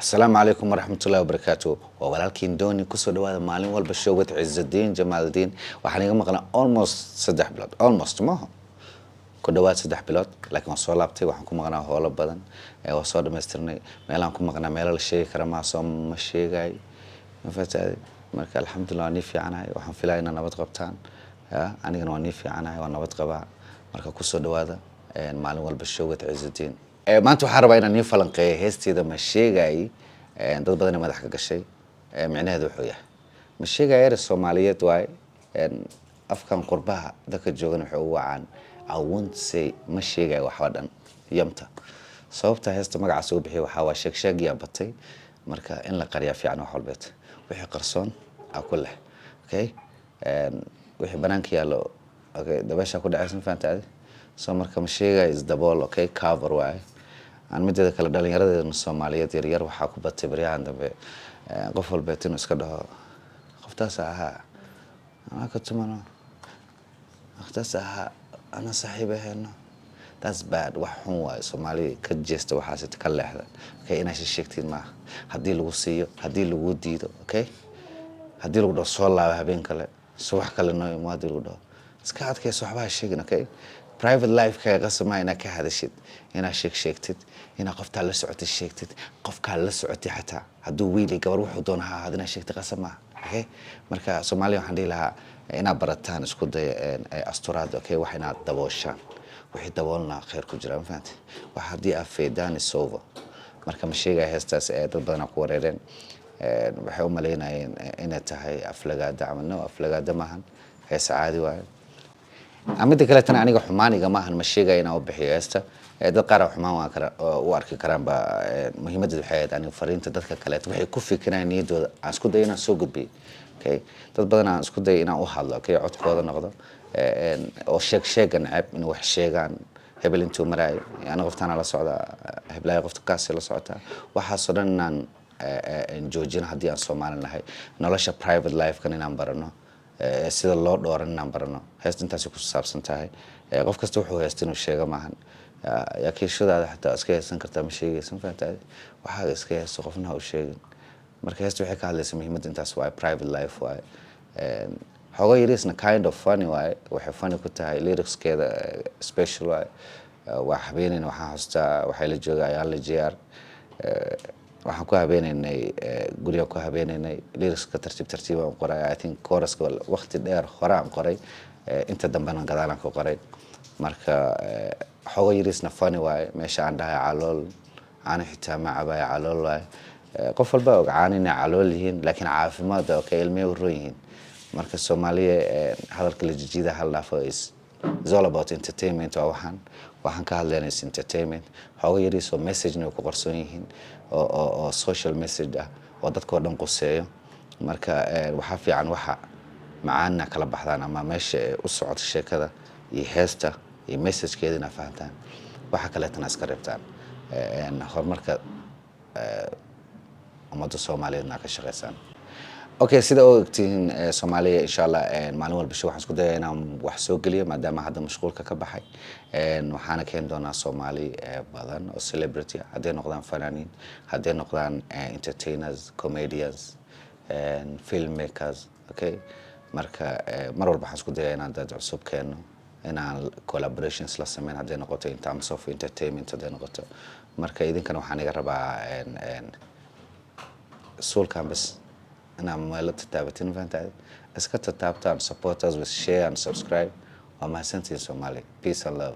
Asalaamu calaykum waraxmatullahi wabarakaatu. Waa walaalkiin Dooni. Kusoo dhawaada Maalin Walba Show with Cizudiin Jamaaldiin. Waxaan iga maqnaa almost 3 bilood, almost maaha, ku dhawaad 3 bilood, laakiin waan soo laabtay. Waxaan ku maqnaa howlo badan, waa soo dhamaystirnay. Meelaan ku maqnaa meelo la sheegi kara maa, soo ma sheegay, ma fataaday. Marka alxamdulillah, waa nii fiicanahay. Waxaan filaya inaad nabad qabtaan. Ya anigana waa nii fiicanahay, waa nabad qabaa. Marka kusoo dhawaada Maalin Walba Show with Cizudiin. Maanta waxaan rabaa inaan nii falanqeeyo heesteeda "Ma Sheegay". Dad badan madax ka gashay. Micnaheedu wuxuu yahay "Ma Sheegay" ere Soomaaliyeed waaye. Afkan qurbaha dadka joogan waxay u wacaan "I won't say", ma sheegayo waxba dhan yamta. Sababta heesta magacaas ugu bixiya waxaa waa sheeg sheegiyaa batay. Marka in la qariyaa fiican wax walbeed, wixii qarsoon aa ku leh. Okay, wixii banaanka yaallo, okay, dabeeshaa ku dhacaysa, ma fahanta adi? So marka "Ma Sheegay" is dabool, okay, cover waaye. Aan mideeda kale, dhalinyaradeena Soomaaliyeed yaryar waxaa ku batay baryahan dambe qof walbeet inuu iska dhaho qoftaas ahaa anaa ka tumano, qoftaas ahaa ana saaxiib ahayno. That's bad, wax xun waaye. Soomaaliya ka jeesta waxaas, ka leexda. Okay, inaad sheegtiin maaha. Haddii lagu siiyo, haddii lagu diido, okay, haddii lagu dhaho soo laaba habeen kale, subax kale noo imo, haddii lagu dhaho iska adkayso, waxba ha sheegin. Okay, private life-kaaga qasama inaad ka hadashid, inaad sheeg sheegtid, inaad qoftaa la socotid sheegtid, qofkaa la socotay xataa hadduu wiili gabar wuxuu doona ha ahaado inaad sheegtid qasam maaha. Okay, marka Soomaaliya waxaan dhihi lahaa inaad barataan, isku daya asturaad. Okay, wax inaad dabooshaan, wixii daboolna khayr ku jira, ma fahanti? Wax haddii aad feedaan is over. Marka "Ma Sheegaya" heestaas ee dad badanaa ku wareereen, waxay u malaynayeen inay tahay aflagaada ama no, aflagaada maahan, hees caadi waaye. Midda kaleetana, aniga xumaaniga maahan "Ma Sheegaya" inaan u bixiyo heesta. Dad qaar xumaan waan kara u arki karaan ba. Muhiimaddeed waxay ahayd aniga fariinta dadka kaleeto waxay ku fikirayaan niyaddooda aan isku dayo inaan soo gudbiyo. Okay, dad badan aan isku dayo inaan u hadlo, okay, codkooda noqdo oo sheeg sheega neceb, inay wax sheegaan, hebel intuu maraayo, ana qoftaana la socdaa, heblaayo qofta kaasi la socotaa, waxaasoo dhan inaan joojino haddii aan Soomaali nahay. Nolosha private life-kan inaan barano, sida loo dhooran inaan barano. Heesta intaasi ku saabsan tahay. Qof kasta wuxuu haysta inuu sheego maahan. Yaa kiishadaada xataa iska haysan kartaa, ma sheegaysa, ma fahantahay? Waxaaga iska haysto, qofna ha u sheegin. Marka heesta waxay ka hadlaysa muhiimadda intaas waaye, private life waaye. Xoogo yariisna kind of funny waaye. Waxay funny ku tahay lyricskeeda special waaye. Waa habeenayna, waxaan xustaa waxay la jooga ayaan la jiyaar, waxaan ku habeenaynay guriga ku habeenaynay. Lyricska tartiib tartiib aan qoray. I think choruska waqti dheer hore aan qoray, inta dambena gadaalaan ka qoray. Marka xoogo yariisna funny waaye. Meesha aan dhahay calool caano xitaa ma cabayo, calool waaye. Qof walba og caano inay calool yihiin, laakiin caafimaad, okay, ilmihey u roon yihiin. Marka Soomaaliya, hadalka la jijiida hal dhaafo. Is all about entertainment. Waa waxaan ka hadlayna is entertainment. Xoogo yariis oo messagena way ku qarsoon yihiin oo social message ah oo dadka oo dhan quseeyo. Marka waxaa fiican waxa macaanna kala baxdaan ama meesha ay u socoto sheekada iyo heesta iyo messagekeeda inaad fahantaan, waxa kaleetana iska reebtaan. Horumarka ummadda Soomaaliyeedna ka shaqeysaan. Okay, sida oo ogtihiin, Soomaaliya, insha Allah, Maalin Walba Show waxaan isku daya inaan wax soo geliyo maadaama hadda mashquulka ka baxay. Waxaana keeni doonaa Soomaali badan oo celebrity ah, hadday noqdaan fanaaniin, hadday noqdaan entertainers, comedians, filmmakers. Okay, marka mar walba waxaan isku daya inaan dad cusub keeno, inaan collaborations la sameyn, hadday noqoto in terms of entertainment, hadday noqoto. Marka idinkana waxaan iga rabaa suulkan bas inaan meelo tataabatin, fahantahay, iska tataabtaan. Support us with share and subscribe. Waa mahadsantihiin, Soomaali. Peace and love.